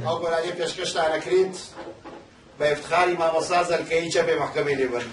ئەو گۆرانیە پێشکەشتان ئەکریت بە ئیفتخاری مامۆستا زەلکەیی چەپێ مەحکەمەی لێ بەر.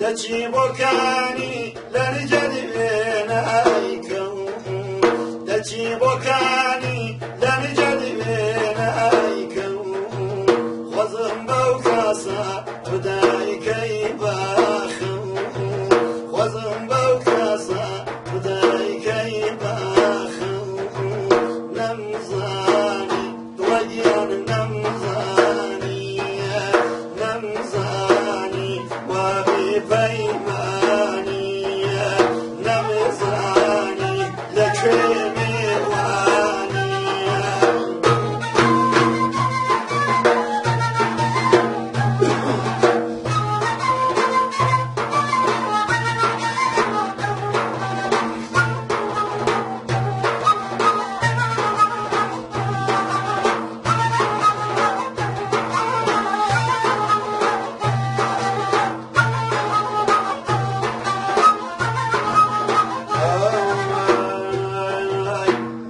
دەچی بۆ کانی لە رجەدی وێنایکەم دەچی بۆ کانی لە رجەدی وێنایکەم خۆزم بەو کاسە تو دایکەی باخم خۆزم بەو کاسە تو دایکەی باخم نەمزانی دڵەگیان نەمزانی نەمزانی وابێ پەیمانی نەمزانی لەکوێ میوانی.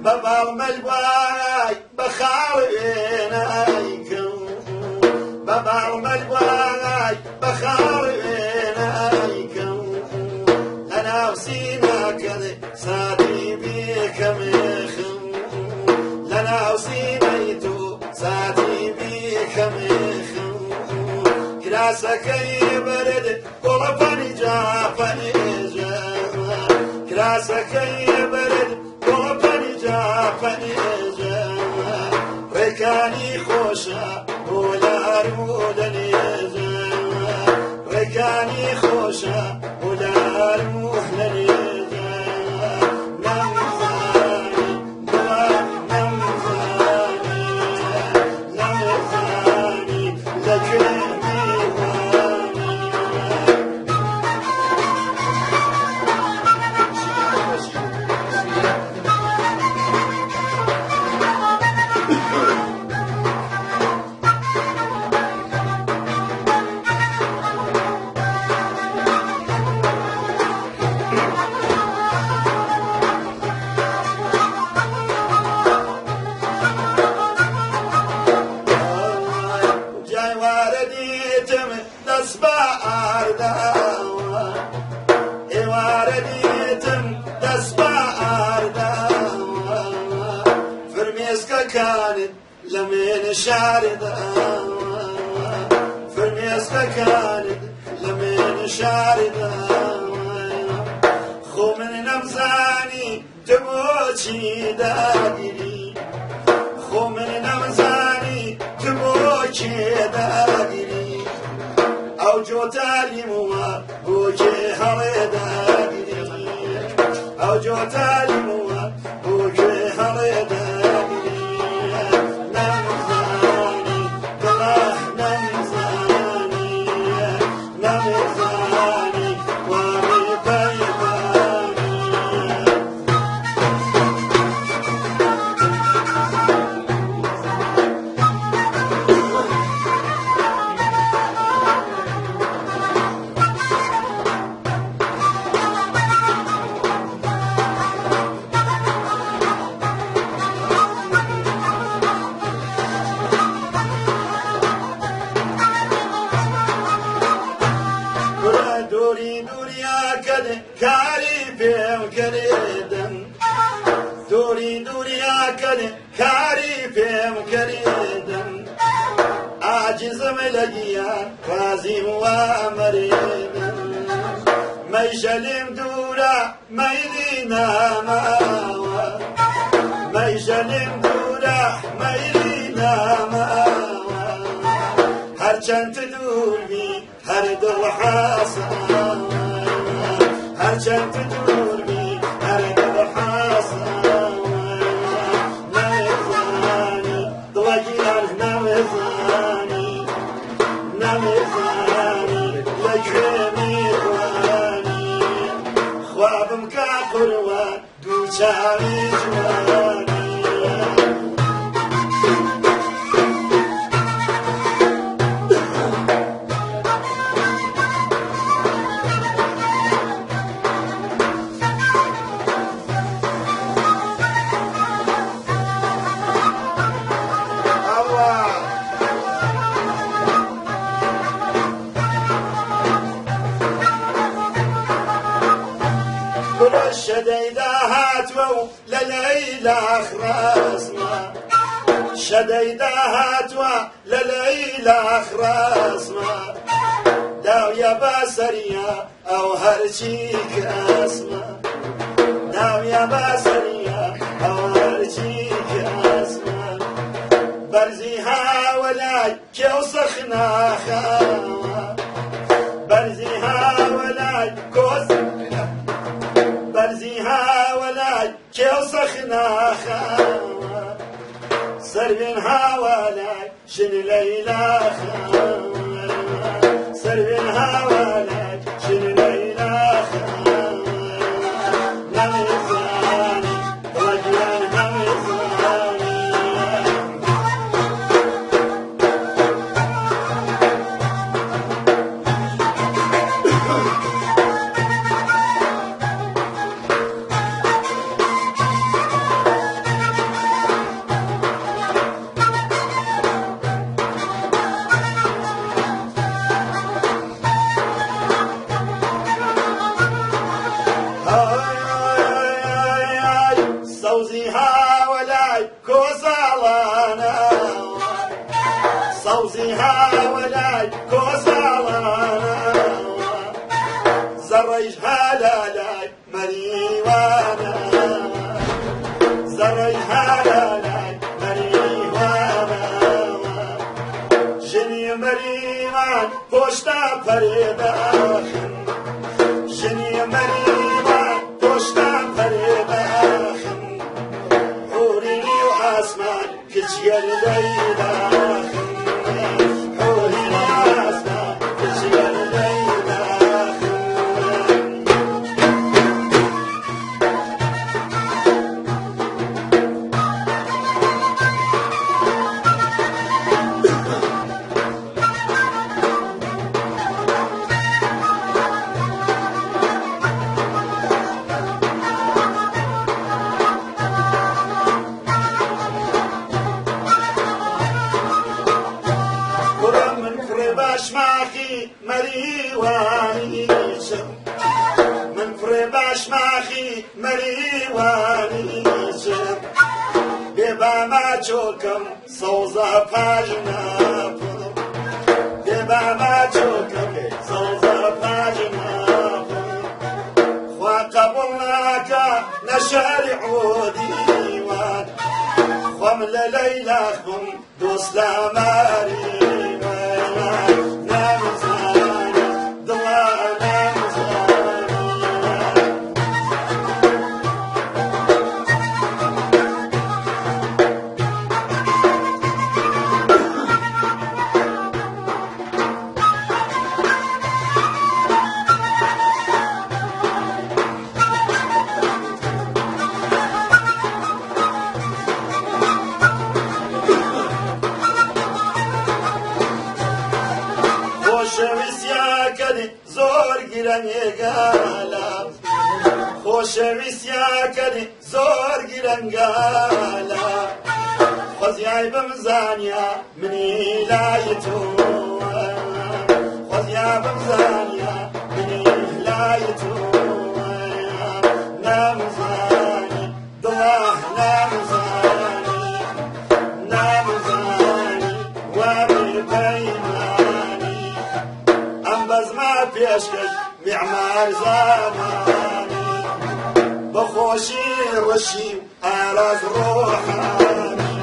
بە باڵمەل وای بە خاڵ وێنایکەم بە باڵمەل وای بە خاڵ وێنایکەم لە ناو سیناکەت ساتی بێکەمێخم لە ناو سینەی تۆ ساتی بێکەمێخم کراسەکەی بەرد گۆڵەپانی جاپەنێژە کراسەکەی بەرد گۆڵەپانی جاپەنێژە ڕێکانی خۆشە بۆ لار و دەنێژە ڕێکانی خۆشە بۆ لار و دەنێژە نەمزانی دڵە نەمزانی نەمزانی لەکوێ میوانی. جای وارە دیتم دەست بە ئارداوە ئێوارە دیتم دەست بە ئارداوە فرمێسکەکانت لە مێن شارداوە فرمێسکەکانت لە مێن شارداوە خۆ من نەمزانی تۆ بۆچی داگیری خۆ من نەمزانی تۆ بۆ کێ داگیری ئەو جۆتالیموە بۆ کێ هەڵێ داگیری ئەو جۆتالیموە بۆ کێ هەڵێ داگیری نەمزانی دڵە نەمزانی نەمزانی وابێ پەیمانی. کورە دووری دووریاکەت کاری پێم کردم دووری دووریاکەت کاری پێم کردم عاجزم لە گیان ڕازیم وا مەریدم مەیژەلیم دوورە مەیلی ناماوە مەیژەلیم دوورە مەیلی ناماوە، هەرچەند دووربی هەر دڵ حەساوە، هەرچەند دووربی هەر دڵ حەساوە. نەمزانی دڵەگیان، نەمزانی، نەمزانی لەکوێ میوانی، خوا بمکا قوربان دوو چاوی جوانی. ئەوە کوڕە شەدەیدا هاتووە و لە لەیلا خراسمە، شەدەیدا هاتووە لە لەیلا خراسمە، داویە بەسەریە ئەو هەرچی کەسمە، داویە بەسەریە ئەو هەرچی کەسمە. بەرزی هاوەلای کێو سەخناخاوە، بەرزی هاوەلای کۆس، بەرزی هاوەلای کێو سەخناخاوە، سەروێن هاوەلای ژن لەیلا خاوە، سەروێن هاوەلای ژن لەیلا خاوە. نەمزانی دڵەگیان، نەمزانی. سەوزی هاوەلای کۆساڵانە، سەوزی هاوەلای کۆساڵانە، زەڕەیش هالالای مەریوانە، زەڕەی هالالای مەریوانە. ژنی مەریوان پۆشتا پەرێداخن، ژنی مەریوان پۆشتا پەرێداخن، حورینی و ئاسمان کچگەر لەیلاخن، حورینی ئاسمان کچگەر لەیلاخن. کوڕە من کوڕێ باشماخی مەریوانی چم، من کوڕێ باشماخی مەریوانی چم، بێ باما چۆکەم سەوزە پاژ ناپڕ، بێ باما چۆکەم سەوزە پاژ ناپڕ. خوا قبوڵ ناکا نەشەری عودیوان، خۆم لە لەیلاخ بووم دۆست لە مەریوان. نامزانی دڵا، نامزانی. خۆشەویستیاکەنی زۆر گرنگێگالە، خۆشەویستیاکەنی زۆر گرنگالە، خۆزیای بمزانیا منی لای تۆ، خۆزیا بمزانیا منی لای تۆ. نامزانی دڵا، نامزانی، نامزانی وا بێپەیمانی. ئەم بەزمە پێشکەش میعمار زمانی، بەخۆشی ڕەشی و ئاراز ڕۆحانی.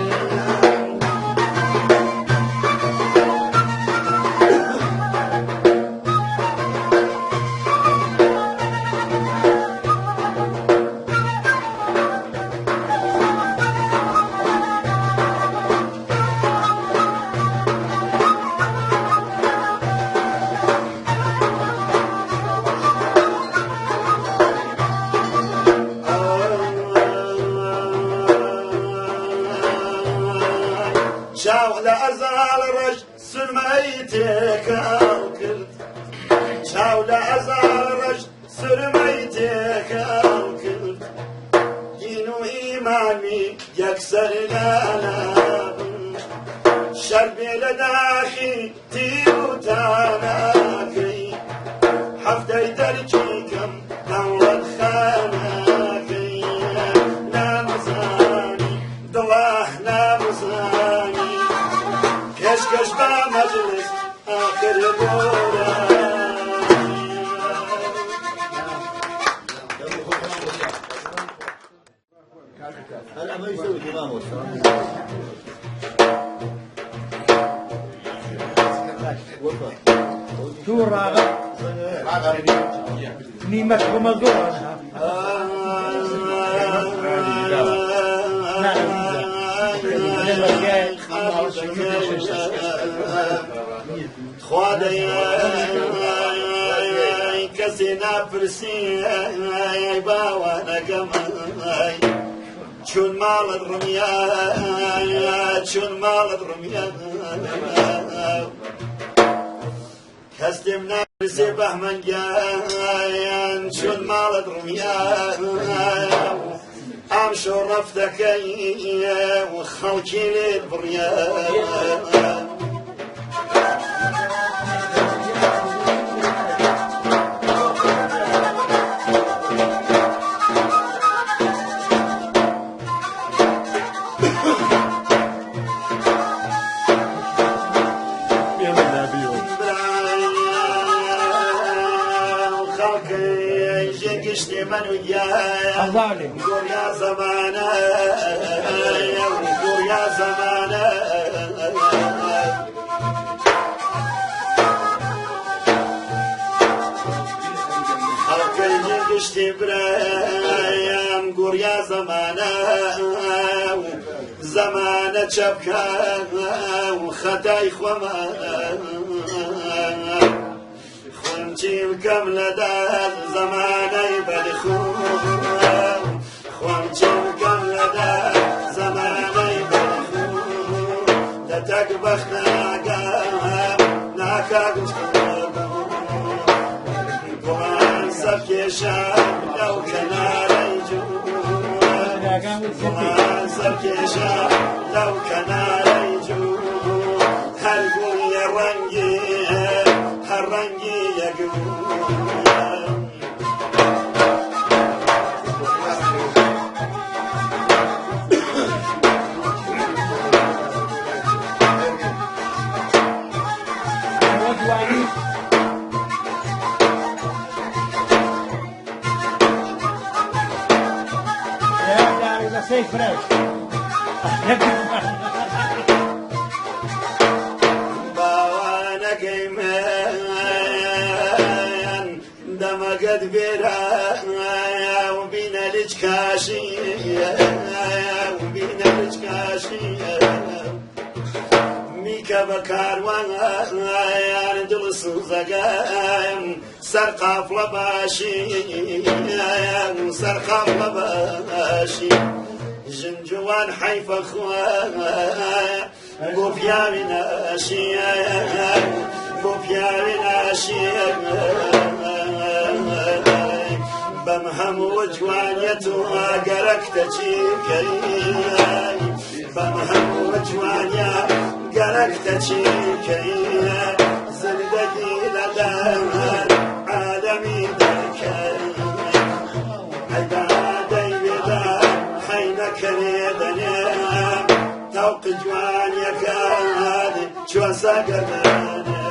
چاو لە ئەزاڵ ڕەش سرمەی تێکەڵ کرد، چاو لە ئەزاڵ ڕەش سرمەی تێکەڵ کرد، دین و ئیمانی یەکسەر لالابم، شەربێ لە داخی تیر و تانەکەی، هەفتەی دەرکی کەم دەوڵەت خانەکەی. نامزانی دڵە نامزانی پێشکەش بە مەجلس ئاخر گۆرانی. تو راغب نيمة رمضان. خوا کەسێ ناپرسی باوانەکەم، چون ماڵت ڕمیا، چون ماڵت ڕمیا، کەس لێم ناپرسێ بەهمەن گیان، چون ماڵت ڕمیا، ئەم شۆ ڕەفتەکەی و خەڵکی لێت بڕیا. گشتی من و گیان گۆریا زەمانە، گۆریا زەمانە، خەڵکەی گشتی برایم، گۆریا زەمانە، زەمانە چەپکە و خەتای خۆمانە، خۆم چی بکەم لەدەست زەمانەی بەدخۆم، خۆم چی بکەم لەدەست زەمانەی بەدخۆم، لە تەک بەخت ناگەم ناکا گوڵان سەرکێشام لەو کەنارەی جوو، گوڵان سەرکێشام لەو کەنارەی جوو، هەر گوڵیە ڕەنگی، هەر ڕەنگی یەکبوو. فرش باوانەکەی من دەمەگەت بێرە و بینە لچ کاشی، بینە لچ کاشی، میکە بە کاروان دڵ سوزەگەم، سەر قافڵە باشی، سەر قافڵە باشی، ژن جوان حەیفە خوا بۆ پیاوی ناشیە، بۆ پیاوی ناشیە، بەم هەموو جوانیەت و گەرەکتە چی بکەی، بەم هەموو جوانیە گەرەکتە چی بکەی، زندگی لەدەر عالەمی دەرکەی، عیبادەی وێدا حەینەکەنێ دەنێ، تەوق جوانیەکان چۆن سەگەدانێ.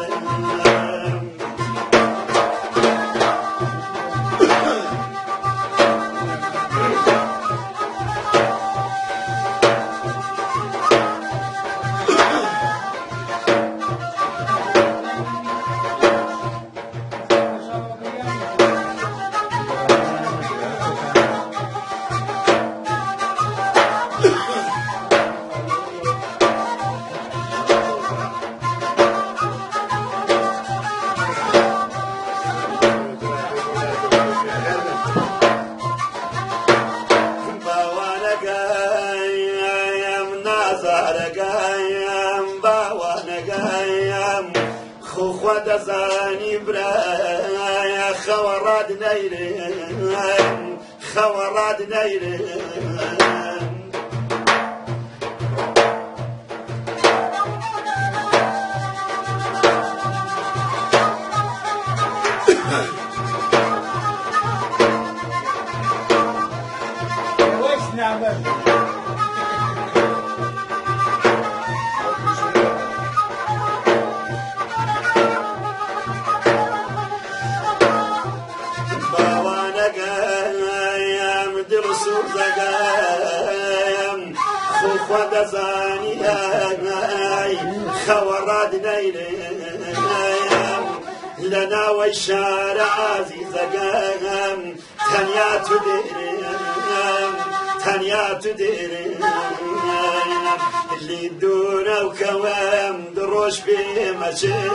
باوانەکەیم نازارەکەیم خۆ خوا دەزانی برا خەوەڕات نەیرم خەوەڕات نەیرم. وەش نامەرد. باوانەکەم دڵسوزەکەم خۆ خوا دەزانی خەوەڕات نەیرم لە ناوەی شارە ئازیزەکەم تەنیا تو دێرم تەنیا تو دێرم لی دوورە و کەوەم دڕۆژ پێمەچم.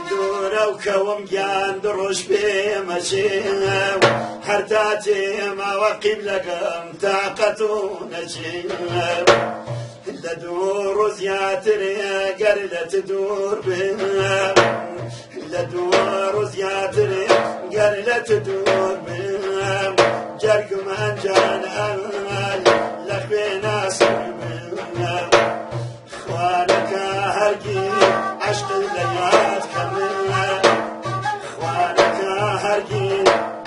دوورە و کەوم گیان دڕۆژ پێمەچێم هەر تا تێماوە قیبلەکەم تاقەت و نەچێم لە دوور و زیاتر گەر لە ت دوور بم لە دوور و زیاتر گەر لە ت دوور بم جەرگم ئەنجان ئەل لە خوێنا سوور بم خوانەکە هەرگی عەشق لە یاد کەمە خوانەکە هەرگی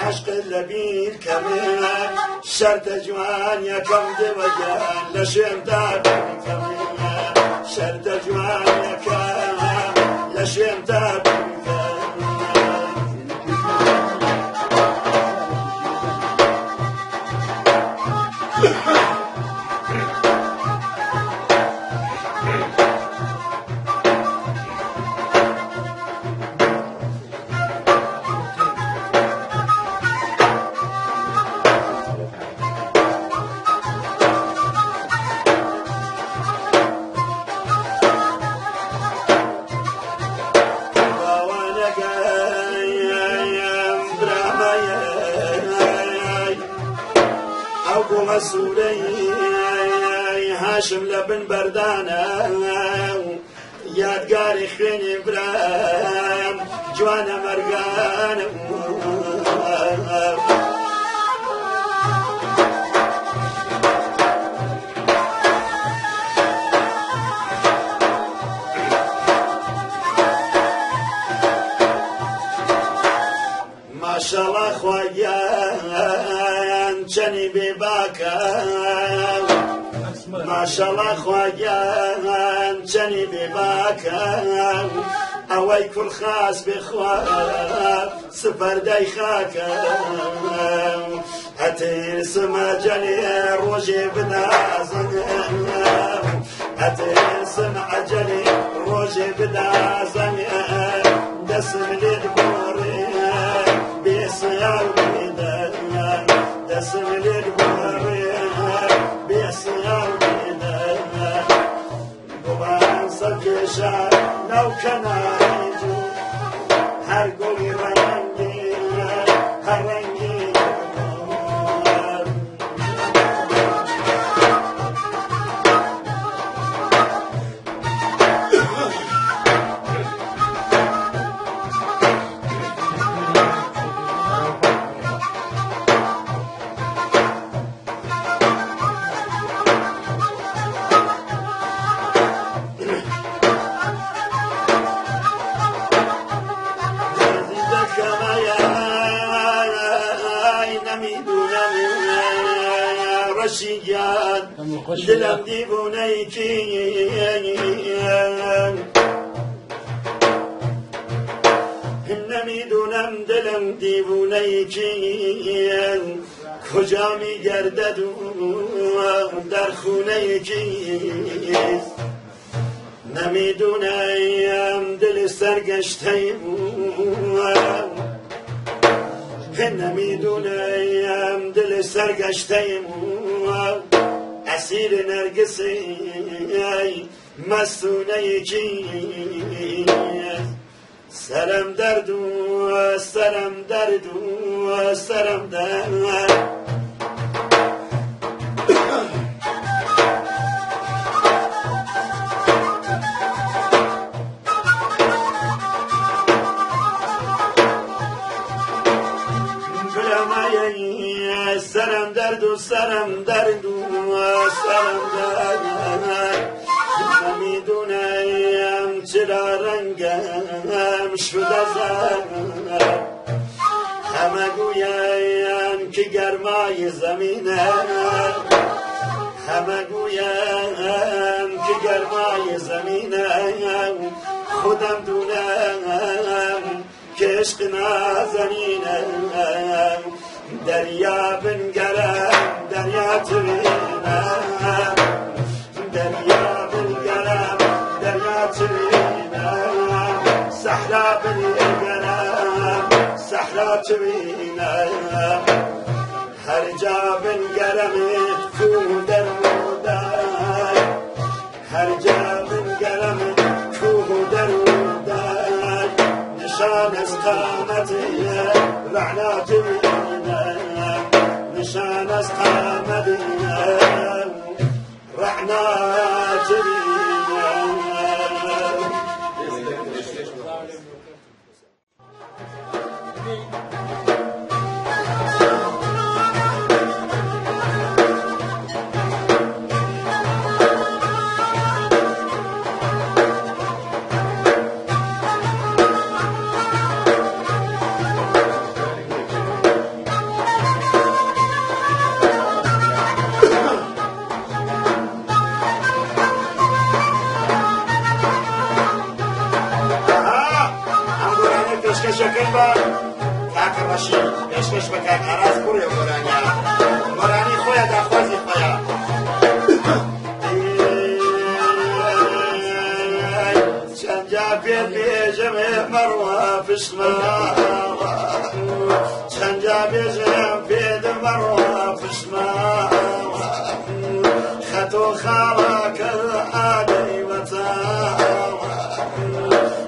عەشق لە بیر کەمە شەرتە جوان یەکەم دێوەگیان لە شوێندا بکەمە شەرتە جوان یەکەم لە شوێندا بکەمە. باوانەکەم برامەیەی ئەو گوڵە سوورەی هاشم لە بن بەردانە یادگاری خوێنی برام جوانە مەرگانە. ماشەڵا خواگیان چەنی بێباکە ماشەڵا خواگیان چەنی بێباکە ئەوەی کوڕ خاس بخوا سپەردەی خاکە هەترسمە جەلێ ڕۆژێ بدازن هەترسم عەجەلێ ڕۆژێ بدازن دەسم لێت بۆڕێ بێسیار بێدەن دەسم لێت بۆڕێ بێسیار بێدەن گومان سەرکێشە ناو کەناری جوو هەر گوڵی ڕەنگی هەر ڕەنگی ڕەشیگیان دلم دیوونەیکی نەمیدونم دلم دیوونەیکی کجا میگردد و در خونەیکی نەمیدونم دل سەرگەشتەی بوو نەمیدونم دل سەرگەشتەی بوو ئەسیر نەرگسی مەستونەیەکی سەرم دەردووە. سەرم دەرد و سەرم دەرد. سەرم دەرد و سەرم دەرد و سەرم دەرد، نەمیدونم چرا ڕەنگەم شدە زەرد. هەمە گویان که گەرمای زەمینە، هەمە گویان که گەرمای زەمینە، خودم دونم که عشق نازەنینە. دەریا بنگەرم دەریا ترینم، دەریا بنگەرم دەریا ترینم، سەحرا بنگەرم سەحرا ترینم. هەر جا بنگەرمت کوو دەرودای، هەر جا بنگەرمت کوو دەرودای، نشان از قامت رعنا تبینم، نشان از قامت رعنا تبینم. ئەم گۆرانیە پێشکەشەکەن بە کاکە ڕەشید، پێشکەش بە کاک ئاراس کوڕێ. گۆرانیە گۆرانی خۆیە، داخوازی خۆیە. چەند جا پێت بێژەم مەڕوە پشتمە، چەند جا بێژەم پێت مەڕوە پشتمە، خەتۆ خاڵەکە ئادەی وەتاوە،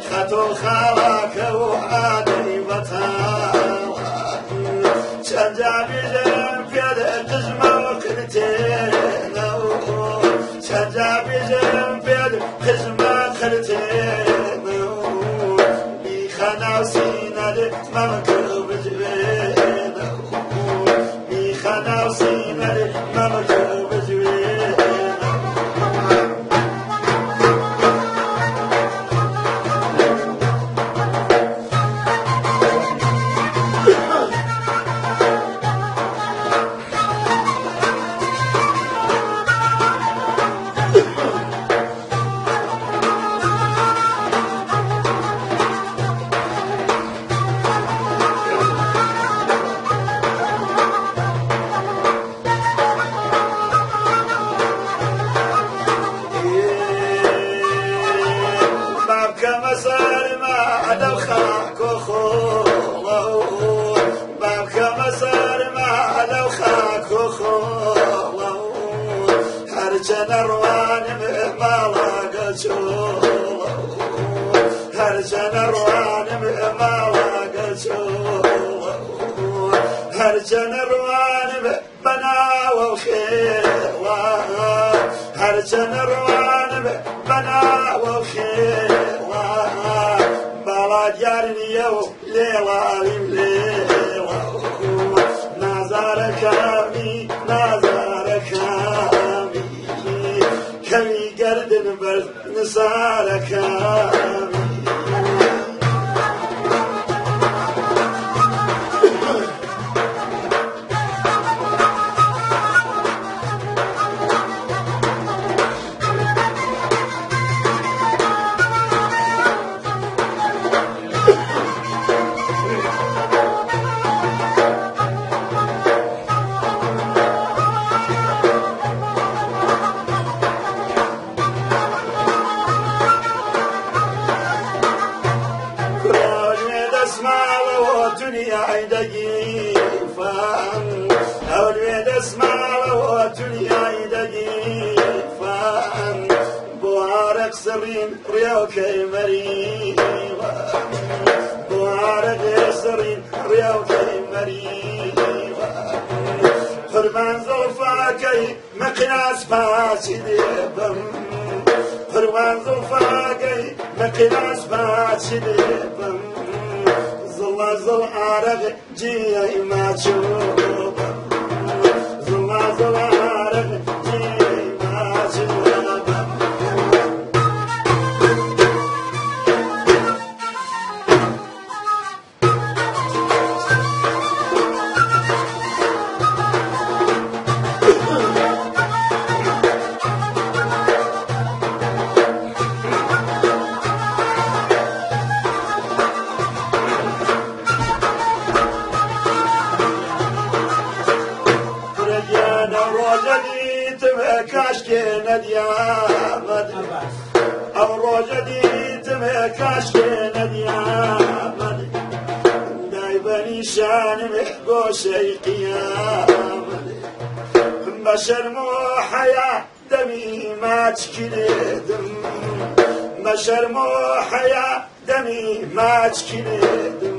خەتۆ خاڵەکە و ئادەی وەتاوە. چەند جا بێژەم پێت قژمە قرتێنەوە، چەند جا بێژەم پێت قژمە قرتێنەوە، میخەنا و سینەت مەمکە بجوێنەوە، میخەنا و سینەت مەمکە بجوێنەوە. بابکە مەسەر مادەو خاک و خۆڵە، بابکە مەسەر مادەو خاک و خۆڵە، هەرچەنە ڕوانم ماڵەکە چۆڵە، هەرچەنە ڕوانم ماڵەکە چۆڵە، هەرچەنە ڕوانم بەناوە خێڵە، هەرچەنە ڕوانم بەناوە خێڵە، باڵا دیار نییە و لێڵاویم لێڵە. نازارەکەمی نازارەکەمی کەمی گەردن بەرز نسارەکەمی. دەسماڵەوە دنیای دەگیفان، ئەو لێ دەسماڵەوە دنیای دەگیفان، بۆ عارەق سڕین ڕێوکەی مەریوە، بۆ عارق سرین ڕێوکەی مەریوە قوربان زڵفاکەی مقیاس پاچی لێبم قوربان زڵفاکەی مقیاس پاچی لێبم زڵا زڵ عارق جیای ماچوبم زڵا زڵ عارق جیای ماچوبم. کوڕەگیانە ڕۆژە دیتم کاشکێ نەدیامەت ئەو ڕۆژە دیتم کاشکێ نەدیامەت دای بە نیشانم گۆشەی قیامەت بە شەرم و حەیا دەمی ماچ کردم بە شەرم و حەیا دەمی ماچ کردم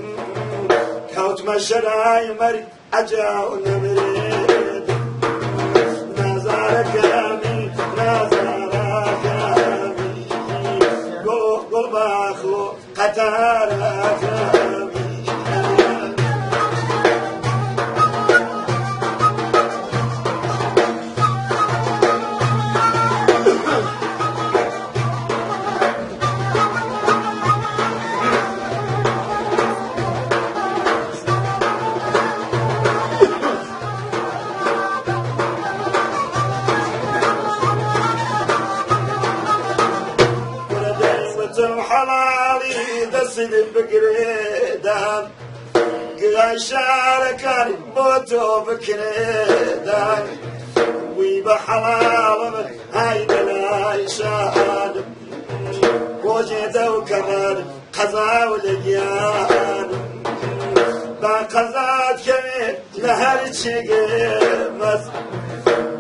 کەوتمە شەرای مەرگ ئەجاو نەمرێدم نازارەکەمی نازارەکەمی گوڵ گوڵ باخ و قەتارەکەمی. وتم حەڵاڵی دەستت بگرێدام گای شارەکانی بۆ تۆ بکرێدام وی بە حەڵاڵم های دەلای شادم ڕۆژێ دەو کەمەر قەزاو لە گیانم با قەزات کەوێ لە هەر چێگەمەز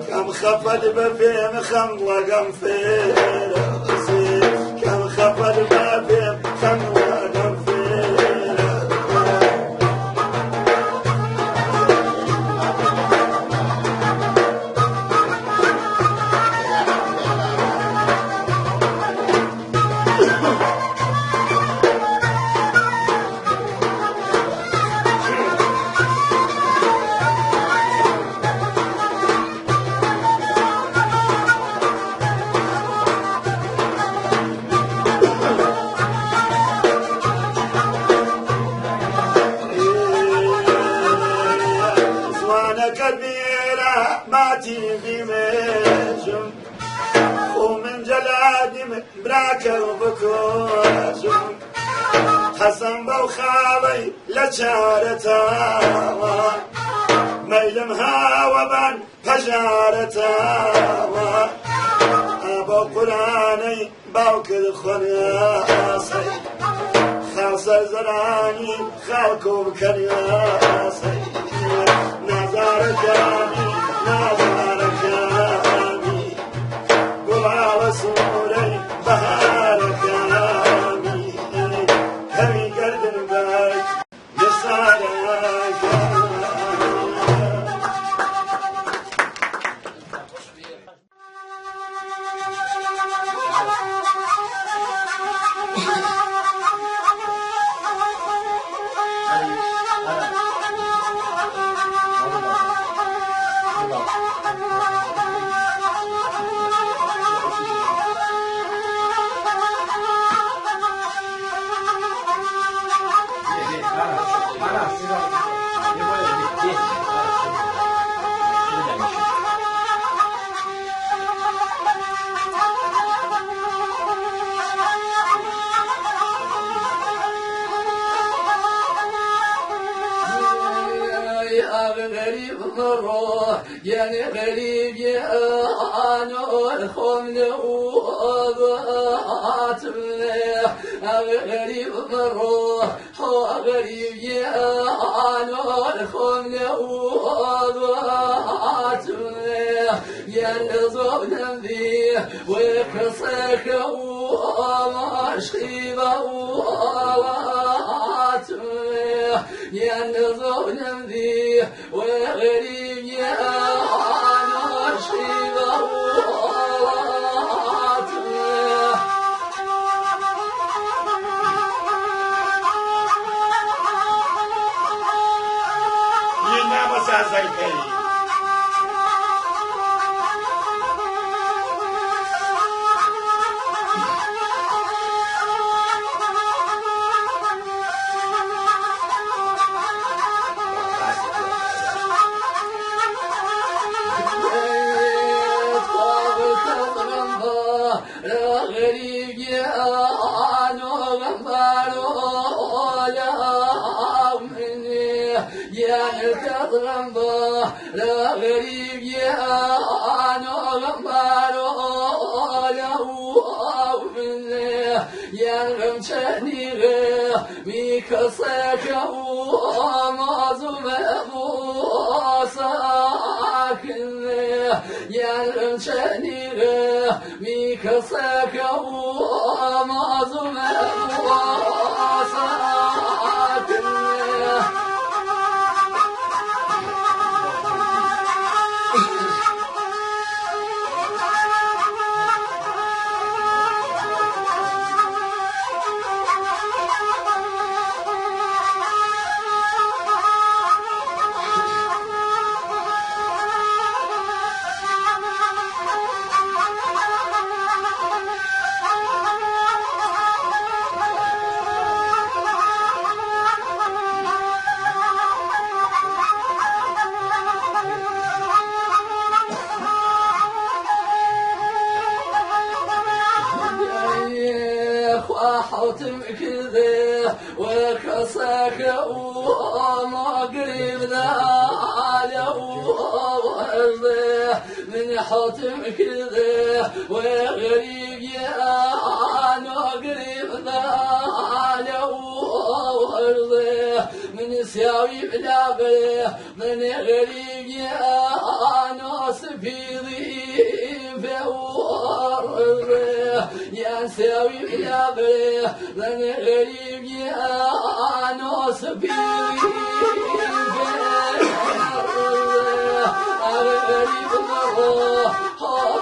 کەم خەفەت بە پێم خەمڵەگەم فێرەسێ کەم خەفەت بە پێم خەمڵەگەم فێرە. زوانەکەت بێرە ماتی بیمێژم خۆ من جەلادیم براکە و بکۆژم قەسەم بەو خاڵەی لە چارەتاوە مەیلم هاوەبان پەژارەتاوە ئابە قورانەی باوکت خۆناسەی خاڵ سەرزەرانی خاڵکۆ بکەنیاسەی نازارەکانی نازارەکانی گوڵاوە سوورەی بەهارەکانی هەوی گەردن بەرگ نسارەکانی. غريب مروح يعني غريب يا أنا خمن وضعت غريب مروح غريب يا أنا خمن وضعت يا زوجنا فيه وقصك وما شخيبه وضعت. يا نزول ذي وغريب يا نشيب. لا غريب يا أنا غمار له يا غمشني ميك ساك وما ساكن يا غمشني ميك ساك وما ساكن. حوتم كذا وكساك وما قريب ذا من حوتم كذا وغريب يا أنا قريب ذا من ساوي بلا من غريب يا أنا سفيدي يا ساوي بلا من غريب يا أنا سفيدي غريب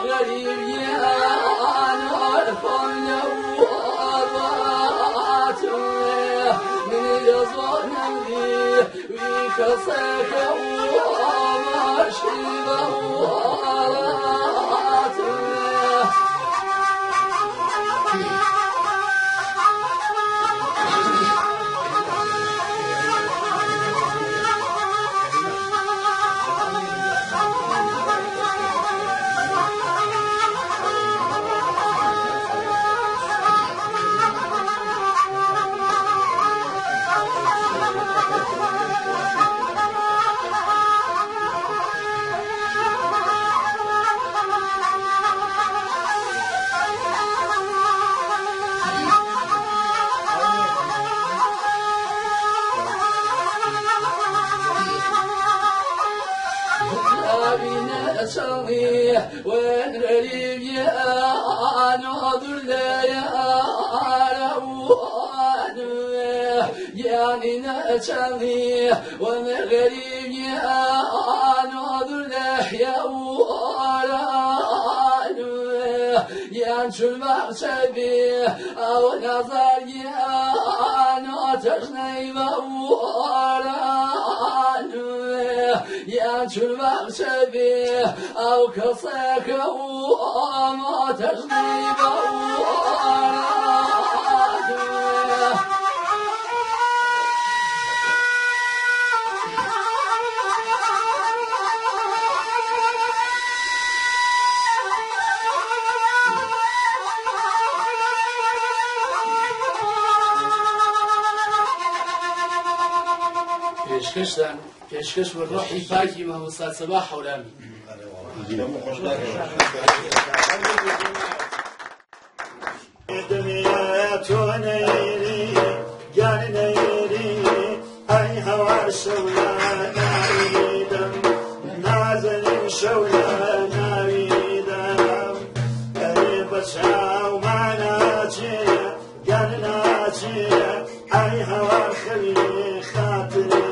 غريب يا أنا من يظن لي ويكسك وما شبه. وين غريب يا ناظر لا يا روان يعني نشاني وين غريب يا ناظر لا يا روان يا شو المحشبي أو نظر يا ناتشني بواران يا شو المحشبي أو كصاك وما تشني بواران. پێشکەشتان پێشکەش بە ڕۆحی پاکی مامۆستا سەباح هەورامی. دنیا تۆ نەیری گیان نەیری ئەی هەوار شەولا ناویدەم نازەنین شەولا ناویدەم ئەرێ بە چاوما ناچێ گیان ناچێ ئەی هەوار خەوی خاترێ.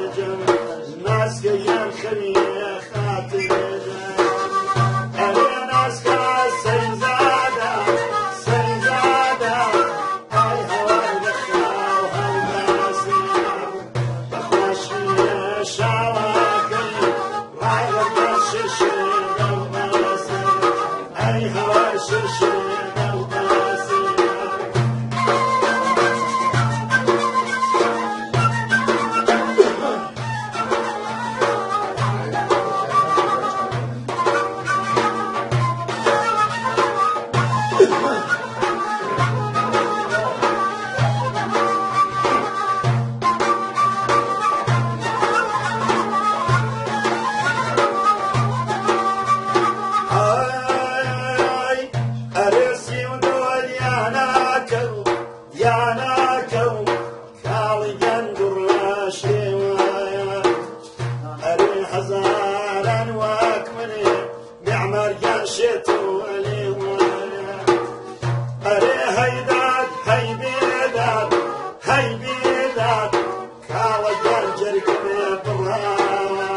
کاڵە گیان جەرگمێ بڕاوە.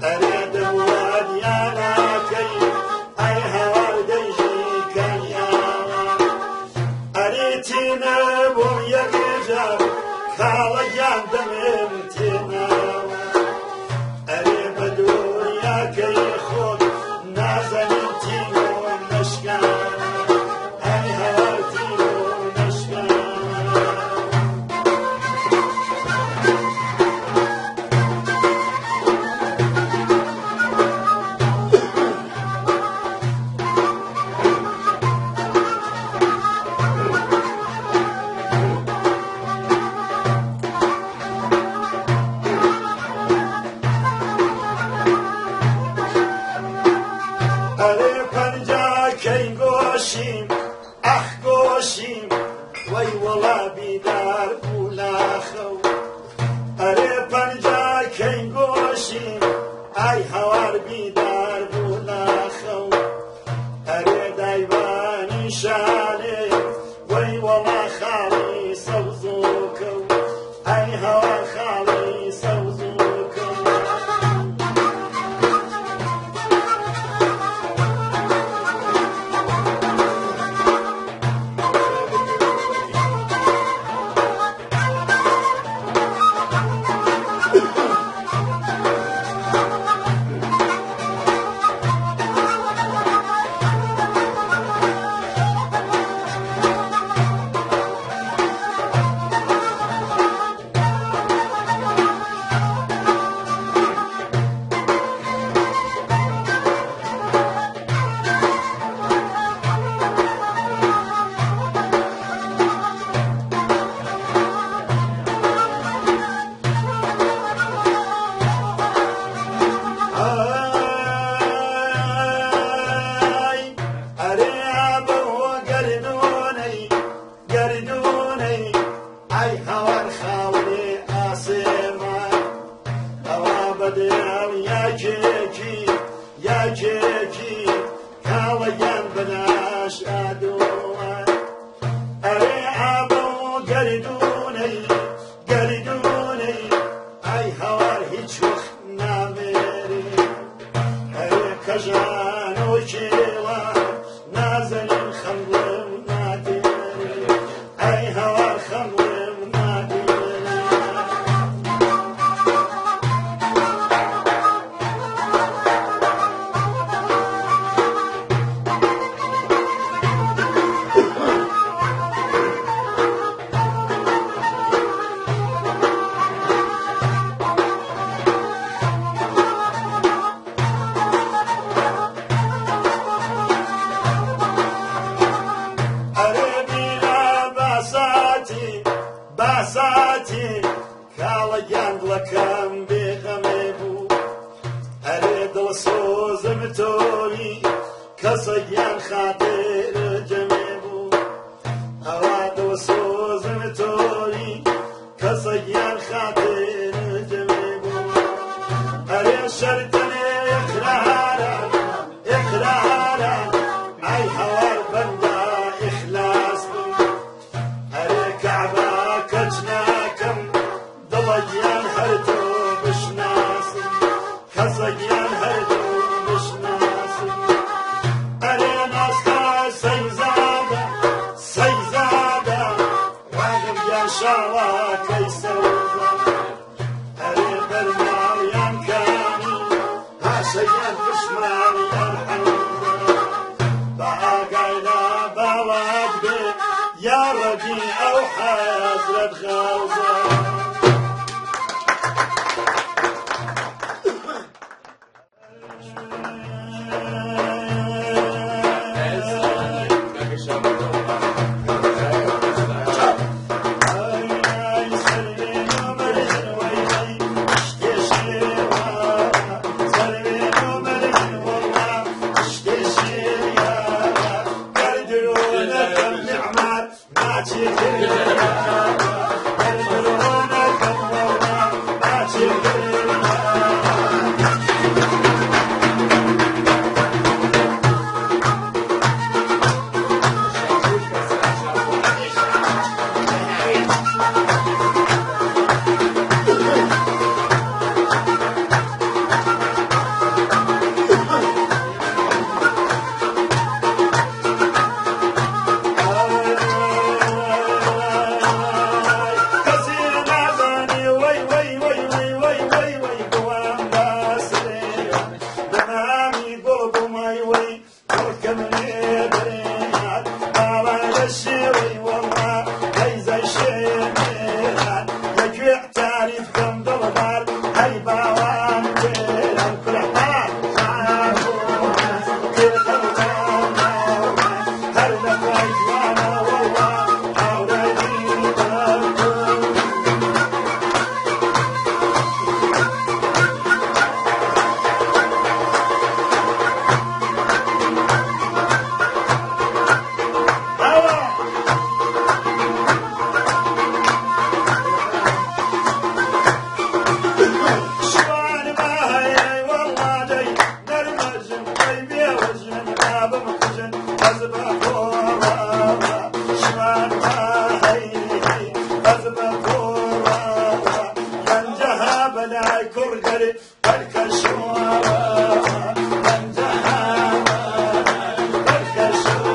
ئەرێ دەموە دیاناکەی ئەی هاوار دەیژی کانیاوە. ئەرێ تینە بۆم یەکجار کاڵە گیان دەمێم تێناوە. ئەرێ بە دنیاکەی خۆت نازەنین تینۆم نەشکاوە. ئەی هاوار تینۆم نەشکاوە. ئەرێ پەنجاکەی گۆشیم ئەخ گۆشیم وەی وەڵا بیدار بوو لاخەو. ئەرێ پەنجاکەی گۆشیم ئای هەوار بیدار بوو لاخەو. ئەرێ دایبانی شانێ وەی وەڵا خاڵی سەوزۆکەو. ئای هەوار خاڵی سەوزۆکەو. ئای ئەرێ ئابەوە گەردوونەی گەردوونەی ئای هاوار خاوەێ ئاسێمان. ئەوا بەدێڵ یاکێکی یاکێکی کاڵە گیان بەناش ئادۆوان. ئەرێ ئابەوە گەردوونەی گەردوونەی ئای هاوار هیچ وەخت نامێرێ. ئەرێ کەژان و کێوە نازەنین خەمڵم نادێرێ. ئەی هاوار خەمڵم نادێرێ. ئەرێ بیرە باساتی باساتی کاڵە گیان دڵەکەم بێغەمێ بوو. ئەرێ دڵسۆزم تۆوی کەسە گیان خاتر جەمێ بوو. ئەوا دڵسۆزم تۆوی کەسە گیان خاتر جەمێ بوو. ئەرێ شەرتەنێ ئیقرارە ئیقرارە ئای هەوار بەندە ئیخلاس بم. ئەرێ کەعبە کەچ ناکەم دڵە گیان هەر تۆ بشناسم. کەسە گیان هەر تۆ بشناسم. ئەرێ ناسکە سەیزادە سەیزادە ڕاغب گیان شاڵاکەی سەوزە. ئەرێ بەرماڵیان کانی هاشەیان پشماڵیان حەوزە. بە ئاگای لە باڵات بێ یا ڕەبی ئەو حەزرەت غەوزە. لای کوڕگەر بەرکەشۆوە بەندەهاوە بەرکەشۆوە.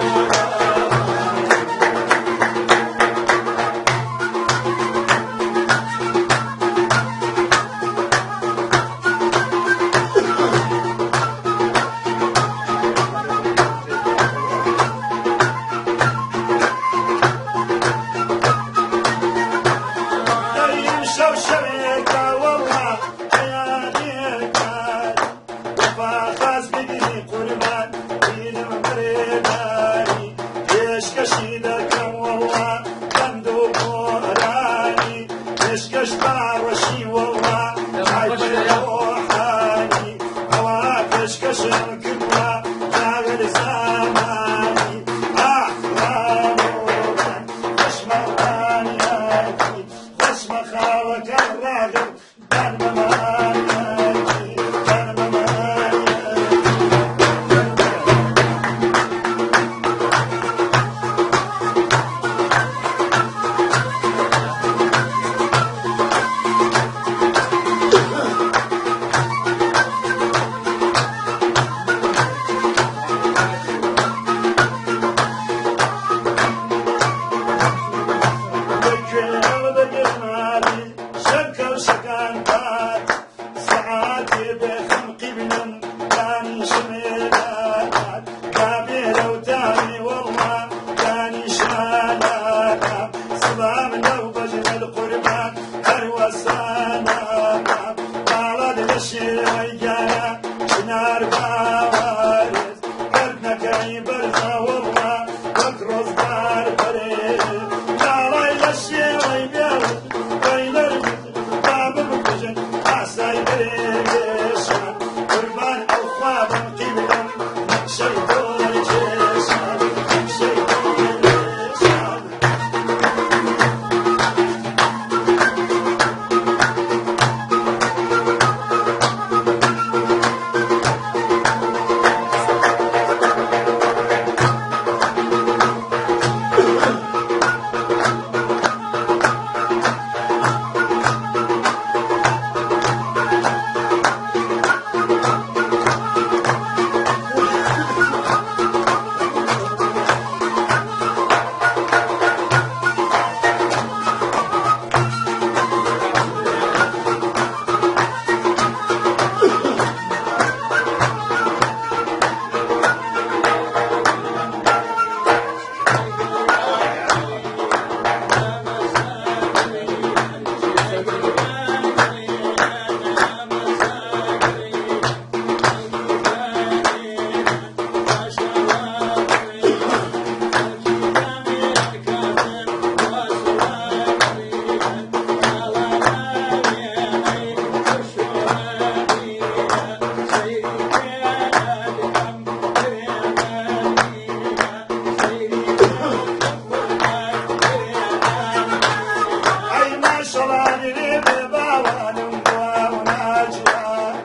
دەریم شەو شەوێکە وەڵڵا حەیانێکە وەفا خاس بگری قوربان دینم بەرێداری پێشکەشی دەکەم وەڵڵا بەند و گۆرانی پێشکەش باڕەشی وەڵڵا ئای ڕۆحانی ئەوە پێشکەشم کردووە تاگەر زامانی ئاخ ڕامۆمان خۆشمەڕانیەکی خۆشمە خاوەکە ڕاگر دان بەمانیەکی دان بەمانیەکی. چنار باوارز گردنەکەی بەرزە وەڵڵا وەک ڕۆزگار بەرێ لاڵای لە شێوەی بێڵت بەینەرمت با ببکوژن ئاسای بەرێشان قوربان ئەو خوا بم قیبلەم نەخشەی دۆر کێشان نەخشەی دۆر کێشان. ئەی ماشەڵانی لێ بێ باوانم بۆ ئەو ناجوانی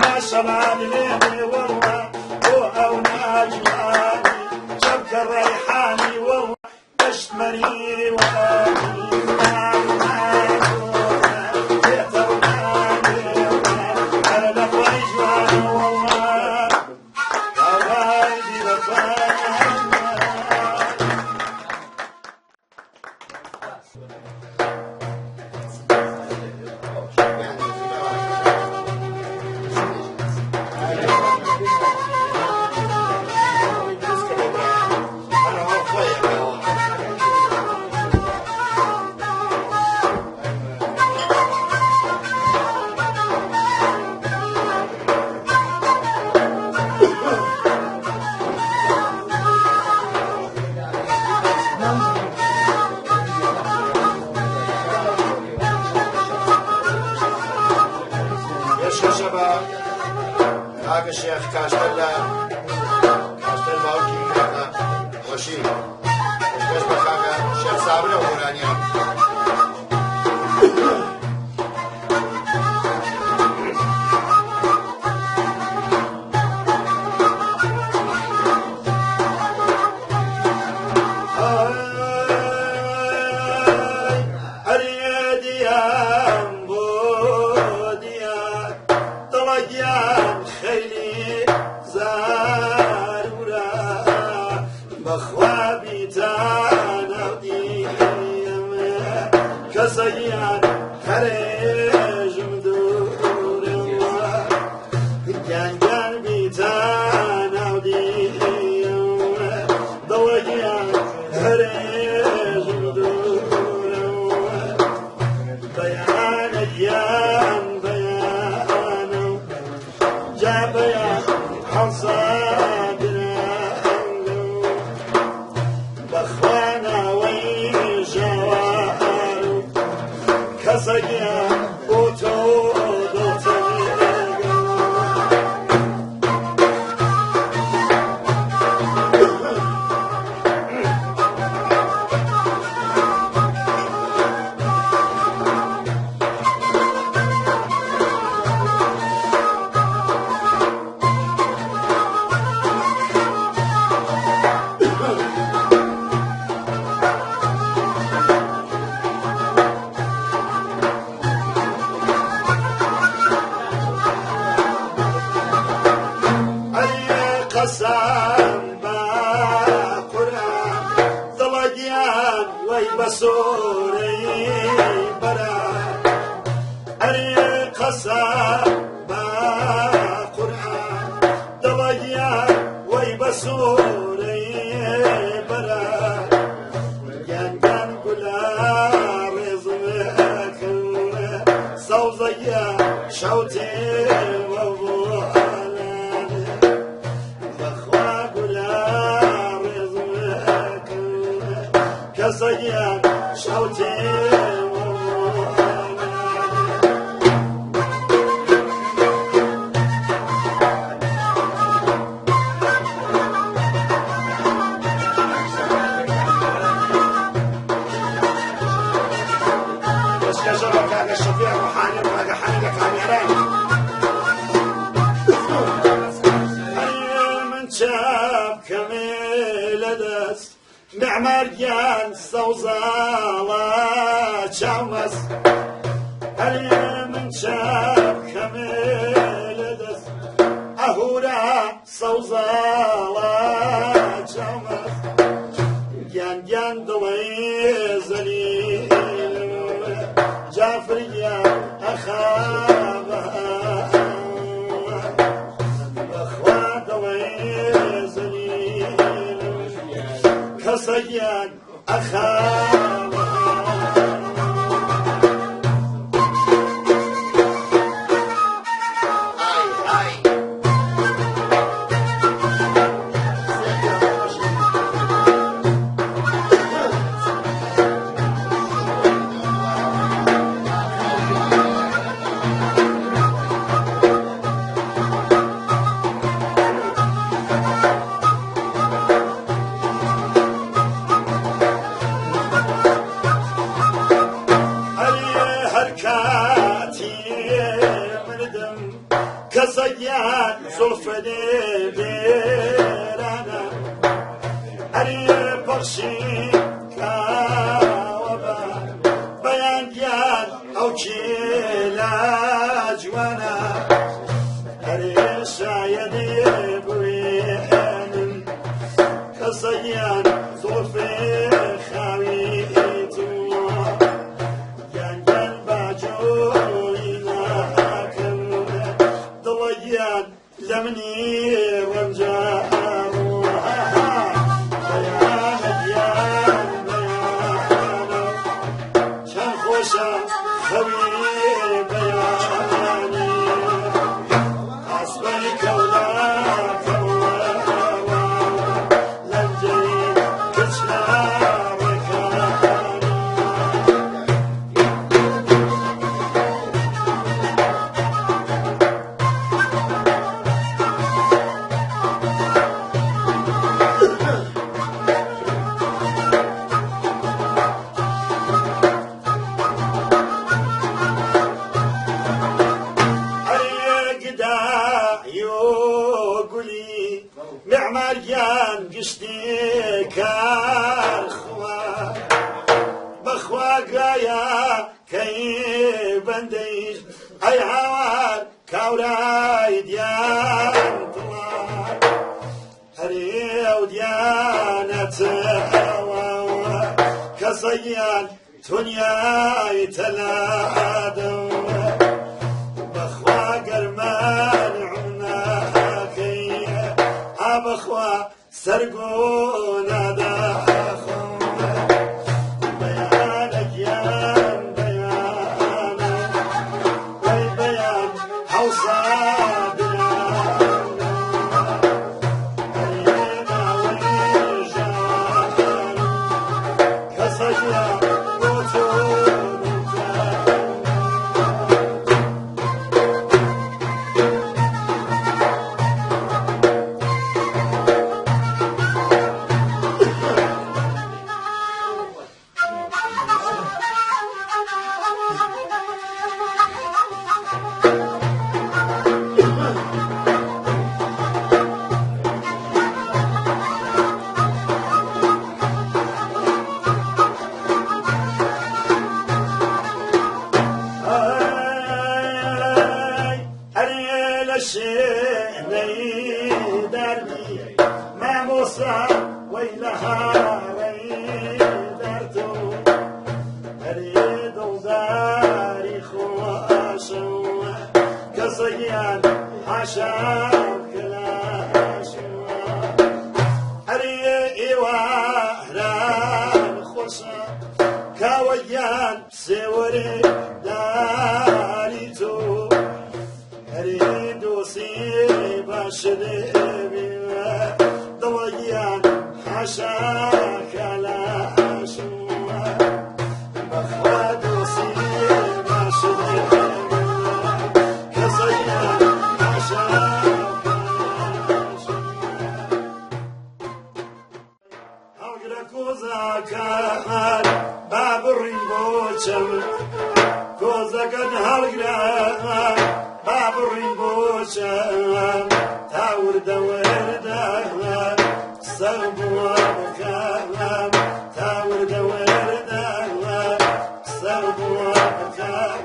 ماشەڵانی لێ بێ وەڵڵا بۆ ئەو ناجوانی چەپکە ڕەیحانی وەڵڵا دەشت مەریوانی هەر لە خۆی جوانە وەڵڵا باوای دیوەفا. پێشکەشە بە کاکە شێخ کاشتەر لە کاشتەر باوکی کاکە ڕەشید پێشکەش بە کاکە شێخ سابرە گۆرانیان. ئەرێ دیام بۆ بەیانە گیان بەیانە جا بەیان هەڵسا درەنگە بەخوا ناوەی ژاوار و کەسە گیان بۆ تۆ دڵتەنگە. ئەرێ قەسەم بە قورئان دڵە گیان وەی بە سۆرەی بەران ئەرێ قەسەم بە قورئان دڵە گیان وەی بە سۆرەی بەران گیان گیان گولە ڕێزم ئەکەن سەوزە گیان شەوتێ وەبۆ بەخوا گولە ڕێزم ئەکەن کەسە گیان شەوتێ وەبۆ. پێشکەشە بە کاکە شەفیع ڕۆحانی و کاکە حەمیدە کامیاران. ئەرێ من چاپ کەمێ لە دەست معمار گیان سەوزاڵە چاومەست ئەرێ من چاپ کەمێ لە دەست ئەهورا سەوزاڵە چاومەست گیان گیان دڵی زەلیلم جافر گیان ئەخابە بەخوا دڵی زەلیلم کەسە گیان ئەخابە. ئای ئای. ئەرێ هەر کاتی مردم کەسە گیان زوڵفە لێ بێرانە ئەرێ پەخشی کاوە بە بەیان گیان ئەو کێلە جوانە ئەرێ شایەدێ بوێنم کەسە گیان زوڵفێ خاوی تو گیان گیان باجۆی ناکەم دڵە گیان لە منی ڕەنجاوە بەیانە گیان بەیانە چەند خۆشە خەوی بەیانی ئاسمانی کەولا کەولا لەنجەی کچ ناڕێکانی. ئەرێ گدایۆ گولی معمار گیان گشتی کار خوا بەخوا گایە کەی بەندەیش ئەی هاوار کاورای دیان دڵا ئەرێ ئەو دیانەتەوە کەسە گیان دنیای تەلادەوە بەخوا گەرمان عوناکەی ئا بەخوا سەرگۆ ناداخۆم بەیانە گیان بەیانە. ئەوسا درانە ئەرێ ماوەی ژان کەسەگیان بۆ تۆ دڵتەنگە. ئای ئەرێ لە شێنەی دەردی مامۆستا وەی لە هاڕەی دەردۆ ئەرێ دڵداری خۆشەوە کەسەگیان حاشام کەلاشەوە ئەرێ ئێواران خۆشە کاوەگیان سێوەرێ داری تۆ ئەرێ دۆسی باشێ دڵەگیان حاشا کەلاشەوە بەخوا دۆسی باشێ کەسەگیان حاشا کەلاشەوە. هەڵگرە کۆزاکان با بڕین بۆ چەم کۆزەکەت هەڵگرە با بڕین بۆ چەم تا وردە وردە سەر بووە بکەم تا وردە وردە سەر بووە بکەم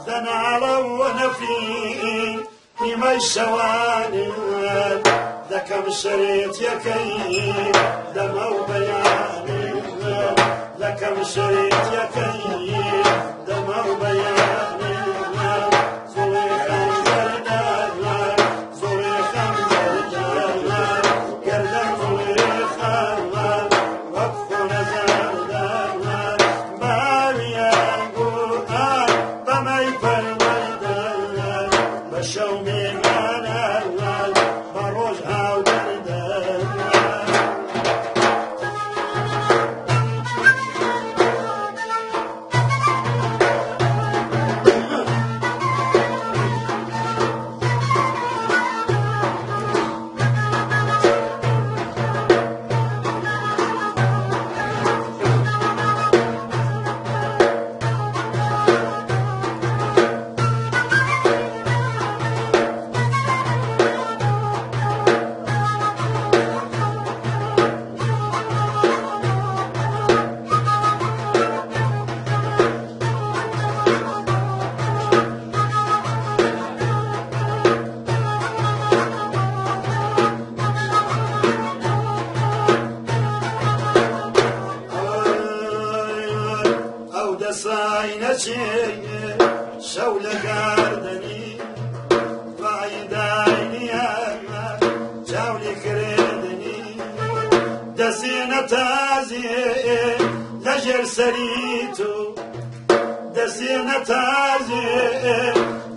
دەناڵە و نەفرین نیمەی شەوانت دەکەم شەرێتیەکەی دەمە و بەیانت دەکەم شەرێتیەکەی دەمە و بەیانت زوڵێخەم زەردە زوڵێخەم زەردە گەردەم زوڵێخەم وەک خۆنە زەردە باویان گوتان بەمەی پەروەردە بە شەو مێمانە بە ڕۆژ هاودەردە. ئەو دەسای نەچێ شەو لە گاردەنی دوای داینیە چاو لێ کردنی دەسێنە تازێ لەژێر سەری تۆ دەسێنە تازێ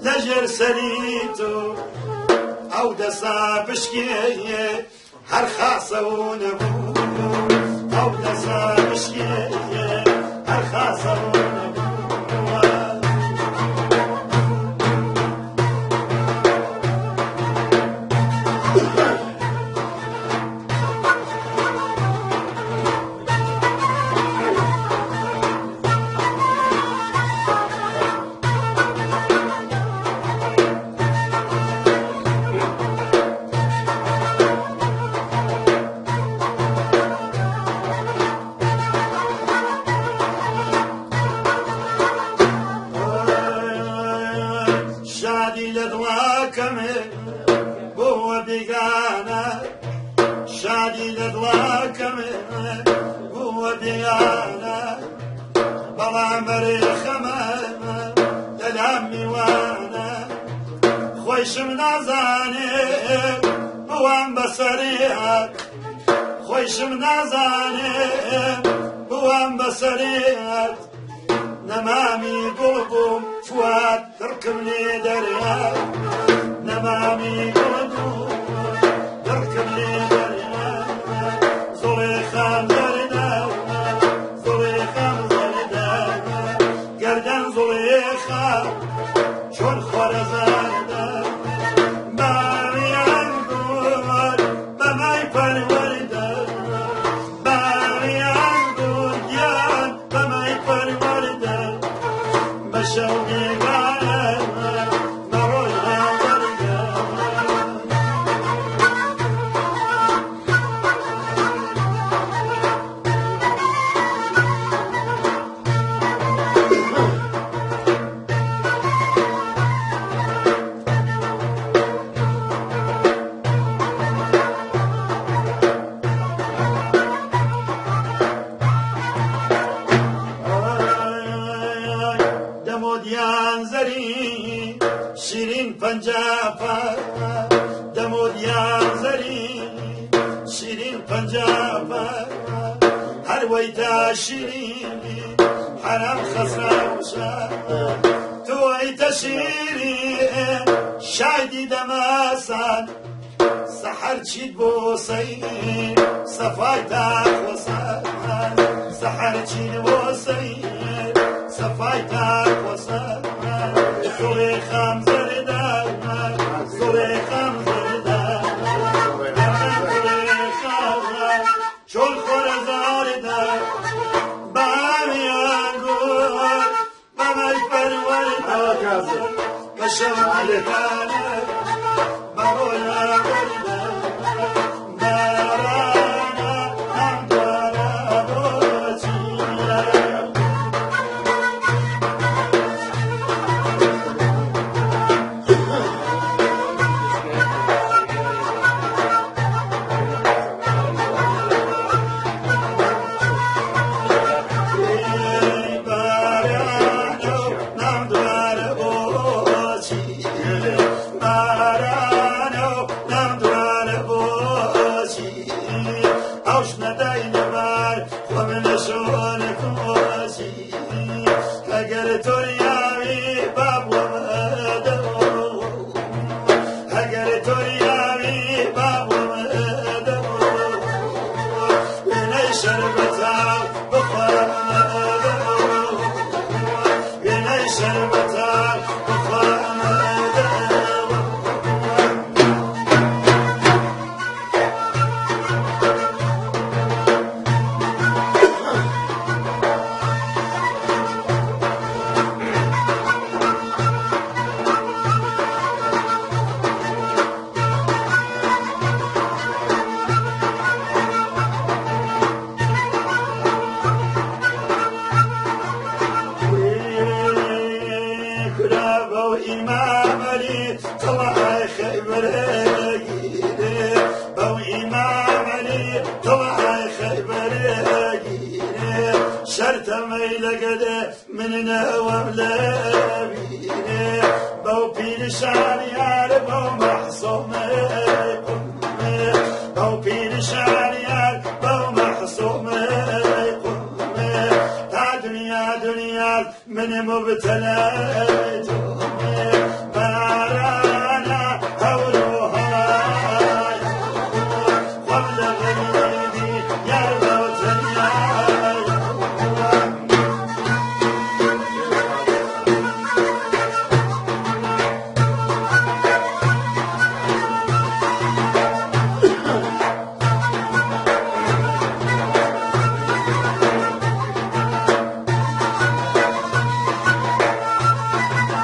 لەژێر سەری تۆ ئەو دەسا بشکێ هەر خاسە و نەبوو ئەو دەسا بشکێ هەر خاسە و نەبوو. شادی لە دڵاکەم بۆ بێگانە شادی لە دڵاکەم بۆ بێگانە بەڵام بەرێ خەمە لەلام میوانە خۆیشم نازانێ بوام بەسەریات خۆیشم نازانێ بوام بەسەریات نەمامی گوڵ بووم فواد دڕکم لێ دەریا. چۆن خۆرەزاردا باویان گوت بەمای پەروەردە باویان گوت گیان بەمای پەروەردە بە شەو بێگانە بە ڕۆژ هاوەردە. دەمۆدیان زەری شیرین پەنجاپە دەمۆدیان زەری شیرین پەنجاپە هەروەی تا شیرین حەرام خەسراوشە تۆی تەشیرین شایدی دەماسان سەحەر چیت بۆ سەیر سەفای تا خۆسان سەحەر چیت بۆ سەیر سەفای تا خۆسان زۆڵێ خام زەردا زۆڵێ خام زەردا زۆڵێ خام چۆن خۆرەزاردا باویان گوت بەمای پەروەردە بە شەو بێگانە بە ڕۆژ هاوەردە بارانە ئەم دوارە بۆچیە؟ بارانە نام دوارە بۆچی؟ بارانە نام دوارە بۆچی؟ ئەوش نەدای لەبار خۆم لە شۆنە کۆچی ئەگەر تۆریاوی بابوەمەدەوە ئەگەر تۆریاوی بابوەمەدەوە وێنەی شەربەتاو بخوامەدەوە وێنەی شەربەتاو بخوامەدەوە. كرابة وإمام علي طلع خيبر بو إمام علي طلع خيبر شرط ميل قد من نوم لبيني بو بيلشان يا بو محصوم بو بيلشان يا بو محصوم تا دنیا دنیا من مبتليت بارانا هولوها قبل غريبي يا الموت يا. Thank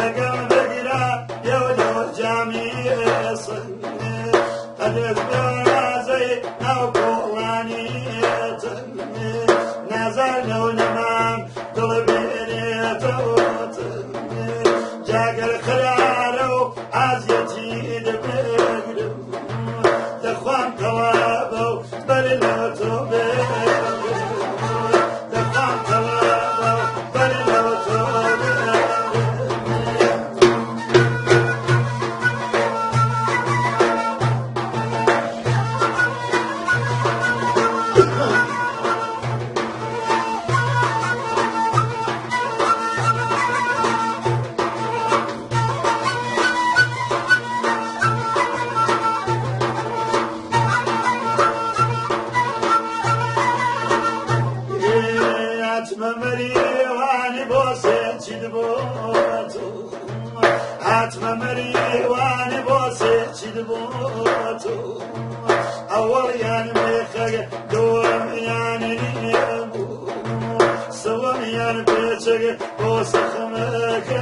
دەگەم بگرە یەو جامی ئێسن قەدرت بێوازەی ناو کۆڵانیتن نازار لەو نەمام دڵ بێنێتەوەتن جاگەر قرارە و ئازیەتی دەبگرم دەخوام تەوابە و بەر لە تۆ بێگرم دەخوام تەوابە و بەر لە تۆ بێگرم. هاتمە مەریوانی بۆ سێچیت بۆ تۆ هاتمە مەریوانی بۆ سێچیت بۆ تۆ ئەوەڵیان مێخەک دووەمیان نییە بوو سوەمیان پێچەک بۆ سەخمەکە.